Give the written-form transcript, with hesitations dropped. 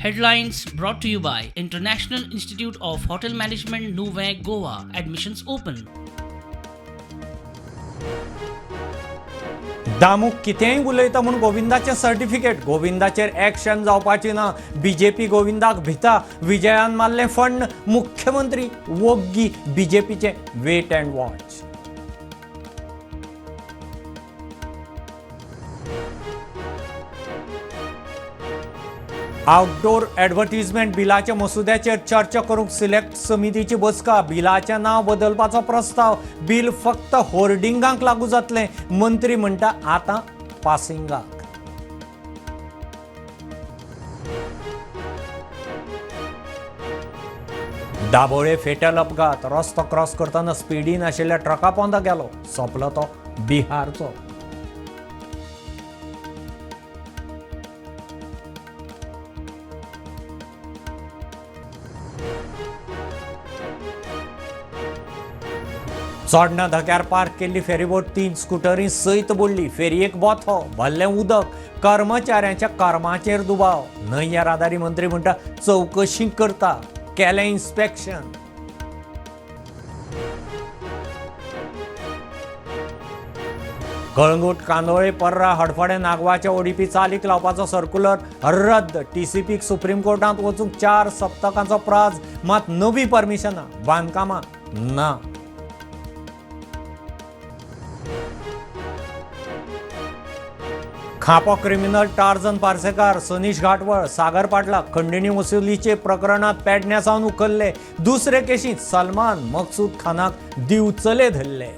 Headlines brought to you by International Institute of Hotel Management, Nuvem, Goa. Admissions open. दामूक कितेंय उलयता म्हूण गोविंदाचें certificate, गोविंदाचेर action जावपाची ना. BJP गोविंदाक भिता. विजयान मारलें फण्ण, मुख्यमंत्री वोग्गी. बीजेपीचें wait and watch. Outdoor advertisement बिलाच्या मसुद्याचेर चर्चा करूंक सिलेक्ट समितीची बसका. बिलाचें नांव बदलपाचो प्रस्ताव. बिल फक्त होर्डिंगांक लागू जातलें. मंत्री म्हणटा आतां पासिंगाक. दाबोळे फेटल अपघात. रस्तो क्रॉस करतना स्पिडीन आशिल्ल्या ट्रका पोंदा गेलो. सोंपलो तो बिहारचो. चोडणा धक्यार पार्क केल्ली फेरीबोट 3 स्कुटरी सयत बुडली. फेरयेक बोथो, भरलें उदक. कर्मचाऱ्यांच्या कर्माचेर दुबाव. न्हंय येरादारी मंत्री म्हणटा चवकशी करता. केलें इन्स्पेक्शन. कळंगूट, कांदोळे, पर्रा, हडफडें, नागवाच्या ओडीपी चालीक लावपाचो सर्क्युलर रद्द. टीसीपीक सुप्रीम कोर्टांत वचूंक 4 सप्तकांचो प्राज. मात नवी परमिशनां, बांदकामां ना. खांपो क्रिमिनल टार्झन पार्सेकार, सनीश घाटवळ, सागर पाटला खंडणी वसुलीचे प्रकरणात पेडण्या सावन उखल्ले. दुसरे केशींत सलमान मकसूद खानाक दिवचले धरले.